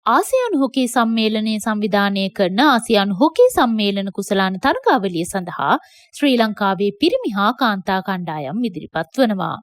ආසියානු හොකි සම්මේලනය සංවිධානය කරන ආසියානු හොකි සම්මේලන කුසලාන තරගාවලිය සඳහා ශ්‍රී ලංකාවේ පිරිමි හා කාන්තා කණ්ඩායම් ඉදිරිපත් වනවා.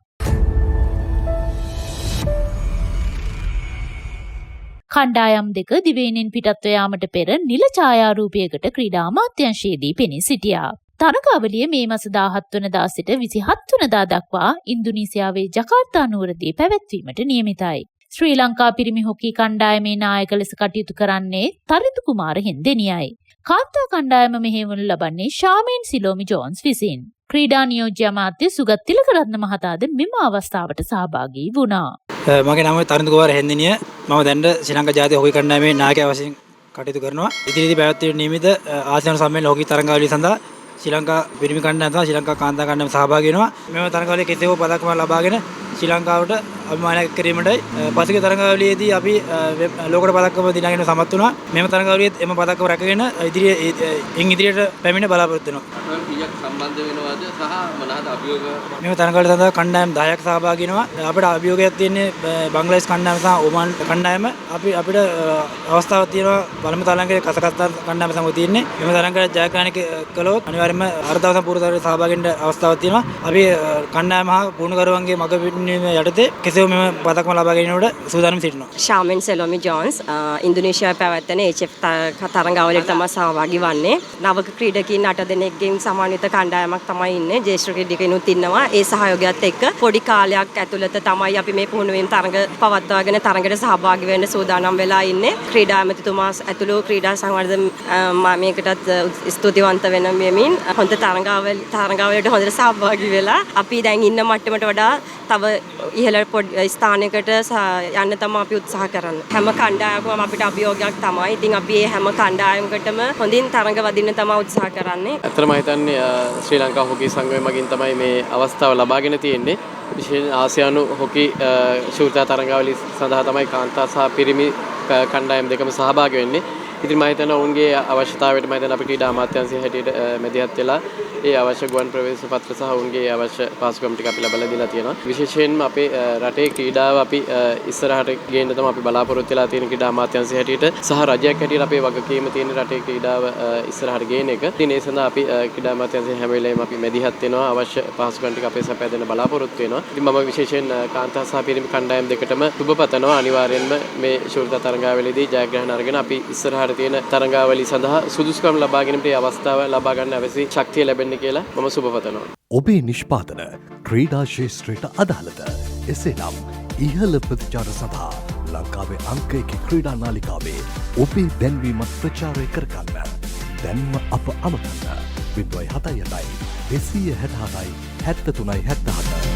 කණ්ඩායම් දෙක දිවයිනෙන් පිටත්ව යාමට පෙර නිල ඡායාරූපයකට ක්‍රීඩා අමාත්‍යාංශයේදී පෙනී සිටියා. තරගාවලිය මේ මස 17 වනදා සිට 27 වනදා දක්වා ඉන්දුනීසියාවේ ජකාර්තා නුවරදී පැවැත්වීමට නියමිතයි. ශ්‍රී ලංකා පිරිමි හොකි කණ්ඩායමේ නායක ලෙස කටයුතු කරන්නේ තරිඳු කුමාර හෙන්දෙනියයි. කාන්තා කණ්ඩායම මෙහෙයවනු ලබන්නේ ශාමේන් සිලෝමි ජෝන්ස් විසින්. ක්‍රීඩා නියෝජ්‍ය අමාත්‍ය සුගත් තිලකරත්න මහතාද මෙම අවස්ථාවට සහභාගී වුණා. මගේ නම තරිඳු කුමාර හෙන්දෙනිය. මම දැනට ශ්‍රී ලංකා ජාතික හොකි කණ්ඩායමේ නායකයා වශයෙන් කටයුතු කරනවා. ඉදිරියේදී පැවැත්වෙන නියමිත ආසියානු සම්මේලන හොකි තරඟාවලිය සඳහා ශ්‍රී ලංකා පිරිමි කණ්ඩායම සහ ශ්‍රී ලංකා කාන්තා කණ්ඩායම සහභාගී වෙනවා. මෙම තරඟාවලියේ කෙසේ හෝ පදක්කම ලබාගෙන ශ්‍රී ලංකාවට අභිමානයක් කිරීමටයි පසුගිය තරඟාවලියේදී අපි ලෝකයට පදක්කම දිනාගෙන සමත් වුණා. මෙම තරඟාවලියේත් එම පදක්කම රැකගෙන ඉදිරියට පැමිණ බලාපොරොත්තු වෙනවා. රටවල් කීයක් සම්බන්ධ වෙනවද සහ මොනවාද අභියෝග? මෙම තරඟාවලිය සඳහා කණ්ඩායම් 10ක් සහභාගී වෙනවා. අපිට අභියෝගයක් තියෙන්නේ බංග්ලාදේශ කණ්ඩායම සහ ඔමාන් කණ්ඩායම. අපිට අවස්ථාවක් තියෙනවා පළමු තරඟයේ කසකස්තාන් කණ්ඩායම සමග තියෙන්නේ. මෙම තරඟය ජයග්‍රහණය කළොත් අනිවාර්යයෙන්ම අර්ධ අවසන් පූර්ව තරඟයට සහභාගී වෙන්න අවස්ථාවක් තියෙනවා. අපි කණ්ඩායම හා පුහුණුකරුවන්ගේ මඟ පෙන්වීම යටතේ කෙසේ මෙම පදක්කම ලබා ගැනීමට සූදානම් සිටිනවා. ශාමෙන් සෙලොමි ජෝන්ස් ඉන්දුනීසියාවේ පැවැත්වෙන HF තරඟාවලියට තමයි සහභාගී වන්නේ. නවක ක්‍රීඩකයින් 8 දෙනෙක්ගෙන් සමන්විත කණ්ඩායමක් තමයි ඉන්නේ. ජ්‍යෙෂ්ඨ ක්‍රීඩකයිනුත් ඉන්නවා. ඒ සහයෝගයත් එක්ක පොඩි කාලයක් ඇතුළත තමයි අපි මේ පුහුණුවීම් තරඟ පවත්වාගෙන තරඟට සහභාගී වෙන්න සූදානම් වෙලා ඉන්නේ. ක්‍රීඩා ඇමතිතුමා ඇතුළු ක්‍රීඩා සංවර්ධන මේකටත් ස්තුතිවන්ත වෙන මෙමින් හොඳ තරඟාවලියට හොඳට සහභාගී වෙලා අපි දැන් ඉන්න මට්ටමට වඩා තව ඉහළ පොඩි ස්ථානයකට යන්න තමයි අපි උත්සාහ කරන්නේ. හැම කණ්ඩායමකම අපිට අභියෝගයක් තමයි. ඉතින් අපි මේ හැම කණ්ඩායමකටම හොඳින් තරඟ වදින්න තමයි උත්සාහ කරන්නේ. ඇත්තටම හිතන්නේ ශ්‍රී ලංකා හොකි සංඝය මගින් තමයි මේ අවස්ථාව ලබාගෙන තියෙන්නේ. විශේෂයෙන් ආසියානු හොකි ශූරතා තරඟාවලිය සඳහා තමයි කාන්තා සහ පිරිමි කණ්ඩායම් දෙකම සහභාගී වෙන්නේ. ඉතින් මම හිතනවා ඔවුන්ගේ අවශ්‍යතාවයට මම හිතනවා අපි ක්‍රීඩා අමාත්‍යාංශය හැටියට මැදිහත් වෙලා ඒ අවශ්‍ය ගුවන් ප්‍රවේශ පත්‍ර සහ ඔවුන්ගේ අවශ්‍ය පහසුකම් ටික අපි ලබා දීලා තියෙනවා. විශේෂයෙන්ම අපේ රටේ ක්‍රීඩාව අපි ඉස්සරහට ගේන්න තමයි අපි බලාපොරොත්තු වෙලා තියෙන ක්‍රීඩා අමාත්‍යාංශය හැටියට සහ රජයක් හැටියට අපේ වගකීම තියෙන රටේ ක්‍රීඩාව ඉස්සරහට ගේන එක. ඉතින් ඒ සඳහා අපි ක්‍රීඩා අමාත්‍යාංශය හැම වෙලේම අපි මැදිහත් වෙනවා. අවශ්‍ය පහසුකම් ටික අපේ සපයා දෙන්න බලාපොරොත්තු වෙනවා. ඉතින් මම විශේෂයෙන් කාන්තා සහ පිරිමි කණ්ඩායම් දෙකටම සුබ පතනවා. අනිවාර්යෙන්ම මේ ශූරතා තරඟාවලියේදී ජයග්‍රහණ අරගෙන අපි ඉස්සරහට තියෙන තරඟාවලිය සඳහා සුදුසුකම් ලබා ගැනීමට මේ අවස්ථාව ලබා ගන්න අවශ්‍ය ශක්තිය ලැබෙන්න කියලා මම සුබ පතනවා. ඔබේ නිෂ්පාදන ක්‍රීඩා ක්ෂේත්‍රයට අදාළද? එසේනම් ඉහළ ප්‍රතිචාර සඳහා ලංකාවේ අංක එක ක්‍රීඩා නාලිකාවේ ඔබේ දැන්වීමත් ප්‍රචාරය කරගන්න. දැන්ම අප අමතන්න 078 267 73 77.